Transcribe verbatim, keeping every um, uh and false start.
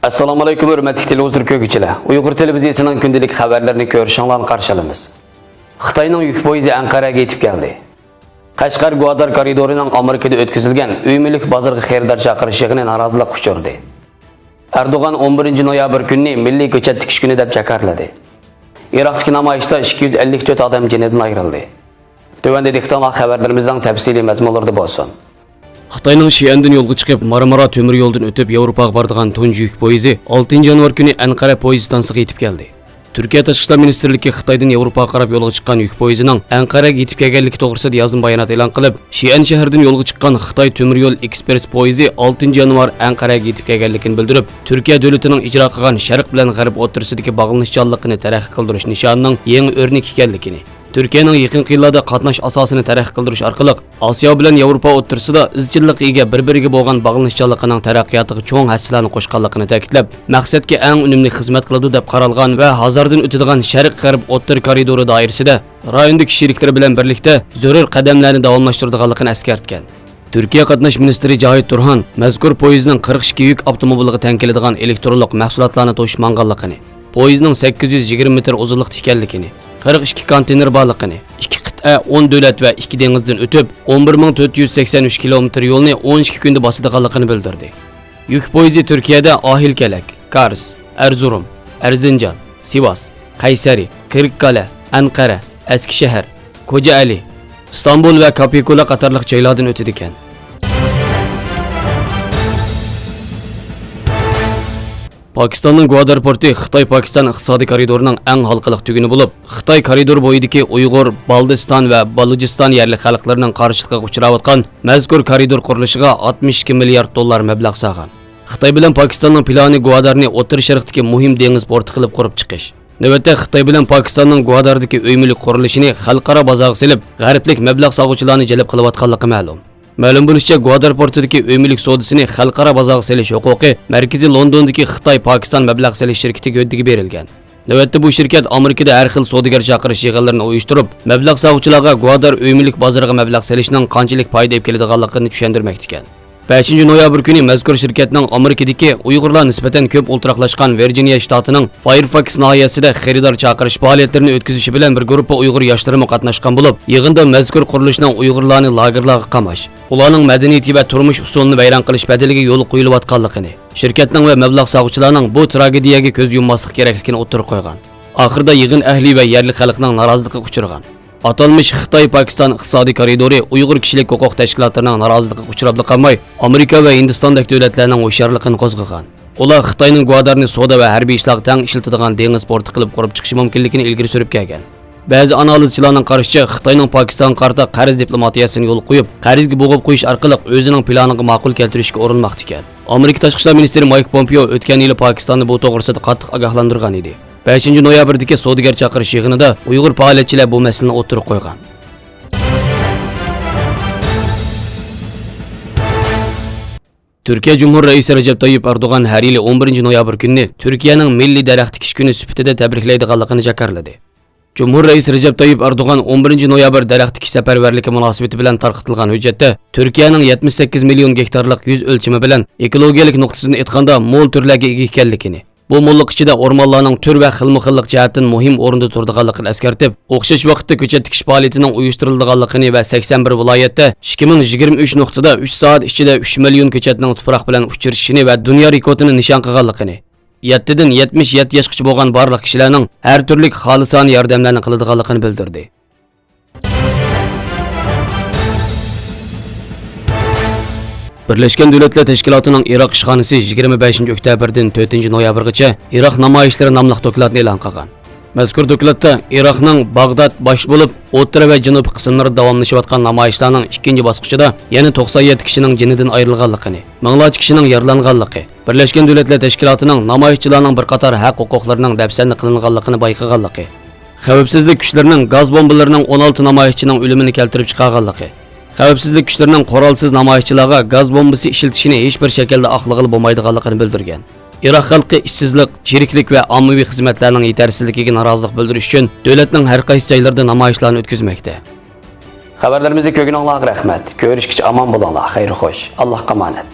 ئەسسالامۇئەلەيكۇم، ھۆرمەتلىك تېلېۋىزور كۆرگۈچىلەر. ئۇيغۇر تېلېۋىزىيىسىنىڭ كۈندىلىك خەۋەرلىرىنى كۆرۈشۈڭلارنى قارشى ئالىمىز. خىتاينىڭ يۈك پويىزى ئەنقەرەگە يېتىپ كەلدى. قەشقەر گۇۋادار كارىدورىنىڭ ئامېرىكىدا ئۆتكۈزۈلگەن ئۆي مۈلۈك بازىرىغا خېرىدار چاقىرىش يىغىنى نارازىلىققا ئۇچرىدى. ئەردوغان ئون بىرىنچى نويابىر كۈنىنى مىللىي كۆچەت تىكىش كۈنى دەپ جاكارلىدى. ئىراقتىكى نامايىشتا ئىككى يۈز ئەللىك تۆت ئادەم جېنىدىن ئايرىلدى. تۆۋەندە دىققىتىڭلار خەۋەرلىرىمىزنىڭ تەپسىلىي مەزمۇنلىرىدا بولسۇن. خىتاينىڭ شىئەندىن يولغا چىقىپ، مارمارا تۆمۈر يولىدىن ئۆتۈپ، ياۋروپاغا بارىدىغان تۇنجى يۈك پويىزى ئالتىنچى يانۋار كۈنى ئەنقەرە پويىز ئىستانسىسىغا يېتىپ كەلدى. تۈركىيە تاشقى ئىشلار مىنىستىرلىكى خىتايدىن ياۋروپاغا قاراپ يولغا چىققان يۈك پويىزىنىڭ ئەنقەرەگە يېتىپ كەلگەنلىكى توغرىسىدا يازما بايانات ئېلان قىلىپ، شىئەن شەھىرىدىن يولغا چىققان خىتاي تۆمۈر يول ئېكسپرېس پويىزى ئالتىنچى يانۋار ئەنقەرەگە يېتىپ كەلگەنلىكىنى بىلدۈرۈپ، تۈركىيە دۆلىتىنىڭ ئىجرا قىلغان شەرق بىلەن غەرب ئوتتۇرىسىدىكى باغلىنىشچانلىقىنى تەرەققىي قىلدۇرۇش نىشانىنىڭ يېڭى ئۆرنىكى ئىكەنلىكىنى، تۈركىيەنىڭ يېقىنقى يىللاردا قاتناش ئاساسىنى تەرەققىي قىلدۇرۇش ئارقىلىق ئاسىيا بىلەن ياۋروپا ئوتتۇرىسىدا ئىزچىللىققا ئىگە بىر-بىرىگە بولغان باغلىنىشچانلىقىنىڭ تەرەققىياتىغا چوڭ ھەسسىلەرنى قوشقانلىقىنى تەكىتلەپ، مەقسەتكە ئەڭ ئۈنۈملۈك خىزمەت قىلىدۇ دەپ قارالغان ۋە ھازىردىن ئۆتىدىغان شەرق غەرب ئوتتۇرا كارىدورى دائىرىسىدە رايوندىكى شېرىكلىرى بىلەن بىرلىكتە زۆرۈر قەدەملەرنى داۋاملاشتۇرىدىغانلىقىنى ئەسكەرتكەن. تۈركىيە قاتناش مىنىستىرى جاھىت تۇرھان مەزكۇر پويىزنىڭ قىرىق ئىككى يۈك ئاپتوموبىلىغا تەڭ كېلىدىغان ئېلېكترونلۇق مەھسۇلاتلارنى توشۇپ ماڭغانلىقىنى، پويىزنىڭ سەككىز يۈز يىگىرمە مېتىر ئۇزۇنلۇقتا ئىكەنلىكىنى، قىرىق ئىككى كونتېينېر بارلىقىنى، ئىككى قىتئە، ئون دۆلەت ۋە ئىككى دېڭىزدىن ئۆتۈپ، ئون بىر مىڭ تۆت يۈز سەكسەن ئۈچ كىلومېتىر يولنى ئون ئىككى كۈندە باسىدىغانلىقىنى بىلدۈردى. يۈك پويىزى تۈركىيەدە ئاھىلكەلەك، كارس، ئەرزۇرۇم، ئەرزىنجان، سىۋاس، قەيسەرى، كىرىككالە، ئەنقەرە، ئەسكىشەھەر، كوجائەلى، ئىستانبۇل ۋە كاپىكۇلا قاتارلىق جايلاردىن ئۆتىدىكەن. پاكىستاننىڭ گۋادار پورتى خىتاي-پاكىستان ئىقتىسادىي كارىدورىنىڭ ئەڭ ھالقىلىق تۈگۈنى بولۇپ، خىتاي كارىدور بويىدىكى ئۇيغۇر، بالدىستان ۋە بالۇچىستان يەرلىك خەلقلىرىنىڭ قارشىلىقىغا ئۇچراۋاتقان مەزكۇر كارىدور قۇرۇلۇشىغا ئاتمىش ئىككى مىليارد دوللار مەبلەغ سالغان. خىتاي بىلەن پاكىستاننىڭ پىلانى گۋادارنى ئوتتۇرا شەرقتىكى مۇھىم دېڭىز پورتى قىلىپ قۇرۇپ چىقىش. نۆۋەتتە خىتاي بىلەن پاكىستاننىڭ گۋاداردىكى ئۆي مۈلۈك قۇرۇلۇشىنى خەلقئارا بازارغا سېلىپ، غەربلىك مەبلەغ سالغۇچىلارنى جەلپ قىلىۋاتقانلىقى مەلۇم. مەلۇم بولۇشىچە، گۋادار پورتىدىكى ئۆي مۈلۈك سودىسىنى خەلقئارا بازارغا سېلىش ھوقۇقى مەركىزى لوندوندىكى خىتاي پاكىستان مەبلەغ سېلىش شىركىتىگە ھۆددىگە بېرىلگەن. نۆۋەتتە بۇ شىركەت ئامېرىكىدا ھەر خىل سودىگەر چاقىرىش يىغىنلىرىنى ئۇيۇشتۇرۇپ، مەبلەغ سالغۇچىلارغا گۋادار ئۆي مۈلۈك بازىرىغا مەبلەغ سېلىشنىڭ قانچىلىك پايدا ئېلىپ كېلىدىغانلىقىنى چۈشەندۈرمەكتىكەن. بەشىنچى نويابىر كۈنى مەزكۇر شىركەتنىڭ ئامېرىكىدىكى ئۇيغۇرلار نىسبەتەن كۆپ ئولتۇراقلاشقان ۋىرجىنىيە شتاتىنىڭ فايرفاكس ناھىيەسىدە خېرىدار چاقىرىش پائالىيەتلىرىنى ئۆتكۈزۈشى بىلەن بىر گۇرۇپپا ئۇيغۇر ياشلىرىمۇ قاتناشقان بولۇپ، يىغىندا مەزكۇر قۇرۇلۇشنىڭ ئۇيغۇرلارنى لاگېرلارغا قاماش، ئۇلارنىڭ مەدەنىيىتى ۋە تۇرمۇش ئۇسۇلىنى ۋەيران قىلىش بەدىلىگە يول قويۇلۇۋاتقانلىقىنى، شىركەتنىڭ ۋە مەبلەغ سالغۇچىلارنىڭ بۇ تىراگېدىيەگە كۆز يۇمماسلىق كېرەكلىكىنى ئوتتۇرىغا قويغان. ئاخىرىدا يىغىن ئەھلى ۋە يەرلىك خەلقنىڭ نارازىلىقىغا ئۇچرىغان. ئاتالمىش خىتاي-پاكىستان ئىقتىسادىي كارىدورى ئۇيغۇر كىشىلىك ھوقۇق تەشكىلاتلىرىنىڭ نارازىلىقىغا ئۇچراپلا قالماي، ئامېرىكا ۋە ھىندىستاندەك دۆلەتلەرنىڭ ھوشيارلىقىنى قوزغىغان. ئۇلار خىتاينىڭ گۋادارنى سودا ۋە ھەربىي ئىشلارغا تەڭ ئىشلىتىدىغان دېڭىز پورتى قىلىپ قۇرۇپ چىقىشى مۇمكىنلىكىنى ئىلگىرى سۈرۈپ كەلگەن. بەزى ئانالىزچىلارنىڭ قارىشىچە، خىتاينىڭ پاكىستانغا قارىتا قەرز دىپلوماتىيەسىنى يولغا قويۇپ، قەرزگە بوغۇپ قويۇش ئارقىلىق ئۆزىنىڭ پىلانىغا ماقۇل كەلتۈرۈشكە ئۇرۇنماقتا ئىكەن. ئامېرىكا تاشقى ئىشلار مىنىستىرى مايك پومپېئو ئۆتكەن يىلى پاكىستاننى بۇ توغرىسىدا قاتتىق ئاگاھلاندۇرغان ئىدى. بەشىنچى نويابىردىكى سودىگەر چاقىرىش يىغىنىدا ئۇيغۇر پائالىيەتچىلەر بۇ مەسىلىنى ئوتتۇرىغا قويغان. تۈركىيە جۇمھۇر رەئىسى رەجەپ تاييىپ ئەردوغان ھەر يىلى ئون بىرىنچى نويابىر كۈنىنى تۈركىيەنىڭ مىللىي دەرەخ تىكىش كۈنى سۈپىتىدە تەبرىكلەيدىغانلىقىنى جاكارلىدى. جۇمھۇر رەئىسى رەجەپ تاييىپ ئەردوغان ئون بىرىنچى نويابىر دەرەخ تىكىش سەپەرۋەرلىكى مۇناسىۋىتى بىلەن تارقىتىلغان ھۆججەتتە، تۈركىيەنىڭ يەتمىش سەككىز مىليون گېكتارلىق يۈز ئۆلچىمى بىلەن ئېكولوگىيەلىك نۇقتىسىدىن ئېيتقاندا مول تۈرلەرگە ئىگە ئىكەنلىكىنى، بۇ موللۇق ئىچىدە ئورمانلارنىڭ تۈر ۋە خىلمۇ خىللىق جەھەتتىن مۇھىم ئورۇندا تۇرىدىغانلىقىنى ئەسكەرتىپ، ئوخشاش ۋاقىتتا كۆچەت تىكىش پائالىيىتىنىڭ ئۇيۇشتۇرۇلىدىغانلىقىنى ۋە سەكسەن بىر ۋىلايەتتە ئىككى مىڭ يىگىرمە ئۈچ نۇقتىدا ئۈچ سائەت ئىچىدە ئۈچ مىليون كۆچەتنىڭ تۇپراق بىلەن ئۇچرىشىشىنى ۋە دۇنيا رېكورتىنى نىشان قىلغانلىقىنى، يەتتىدىن يەتمىش يەتتە ياشقىچە بولغان بارلىق كىشىلەرنىڭ ھەر تۈرلۈك خالىسانە ياردەملەرنى قىلىدىغانلىقىنى بىلدۈردى. بىرلەشكەن دۆلەتلەر تەشكىلاتىنىڭ ئىراق ئىشخانىسى يىگىرمە بەشىنچى ئۆكتەبىردىن تۆتىنچى نويابىرغىچە ئىراق نامايىشلىرى ناملىق دوكلاتنى ئېلان قىلغان. مەزكۇر دوكلاتتا ئىراقنىڭ باغداد باش بولۇپ، ئوتتۇرا ۋە جەنۇبىي قىسىملىرىدا داۋاملىشىۋاتقان نامايىشلارنىڭ ئىككىنچى باسقۇچىدا يەنە توقسان يەتتە كىشىنىڭ جېنىدىن ئايرىلغانلىقىنى، مىڭلارچە كىشىنىڭ يارىلانغانلىقى، بىرلەشكەن دۆلەتلەر تەشكىلاتىنىڭ نامايىشچىلارنىڭ بىر قاتار ھەق-ھوقۇقلىرىنىڭ دەپسەندە قىلىنغانلىقىنى بايقىغانلىقى، خەۋپسىزلىك كۈچلىرىنىڭ گاز بومبىلىرىنىڭ ئون ئالتە نامايىشچىنىڭ ئۆلۈمىنى كەلتۈرۈپ چىقارغانلىقى، خەۋپسىزلىك كۈچلىرىنىڭ قورالسىز نامايىشچىلارغا گاز بومبىسى ئىشلىتىشىنى ھېچبىر شەكىلدە ئاقلىغىلى بولمايدىغانلىقىنى بىلدۈرگەن. ئىراق خەلقى ئىشسىزلىق، چىرىكلىك ۋە ئاممىۋى خىزمەتلەرنىڭ يېتەرسىزلىكىگە نارازىلىق بىلدۈرۈش ئۈچۈن دۆلەتنىڭ ھەر قايسى جايلىرىدا نامايىشلارنى ئۆتكۈزمەكتە. خەۋەرلىرىمىزنى كۆرگىنىڭلارغا رەھمەت. كۆرۈشكىچە ئامان بولۇڭلار. خەير خوش. ئاللاھقا ئامانەت.